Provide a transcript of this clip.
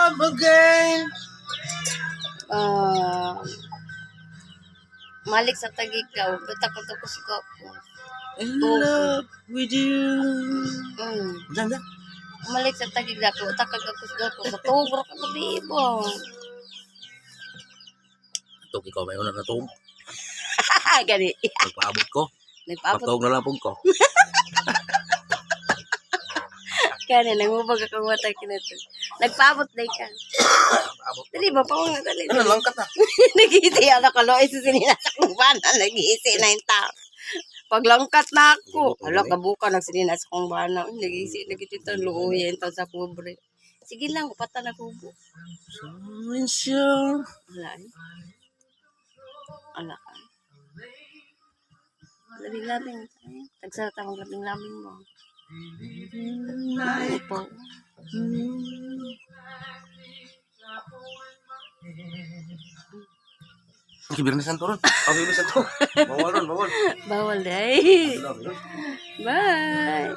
love again. Ah, malik sa Taguig daw. Ba't ako ko sa ko? In love with you. Diyan, diyan. Malik sa Taguig daw. Utak ka ko sa ko. Sa tubro ka gabi ba? Tug ikaw may una na tug. Gani. Nagpaabot ko. Nagpaabot. Patog na lang pug ko. Gani, nangubag akong mata kinato. Nagpaabot na ka. Paabot. Dali ba pa mga dali. Ano langkat na? Nag-iisi ako kaloy sa sinina sa kong bana. Nag-iisi na yung tao. Paglangkat na ako. Hala, kabuka nagsinina sa kong bana. Uy, nag-iisi na kita luoy yung tao sa pobre. Sige lang, upatan na kubo. So sure. Wala eh. Wala ka. Labing-labing. Ay, tagsarap akong labing-labing mo. Ay, po. Kibirnis ang turon. Oh, Biyernes Santo. Bawal ron, bawal. Bawal day. Bye.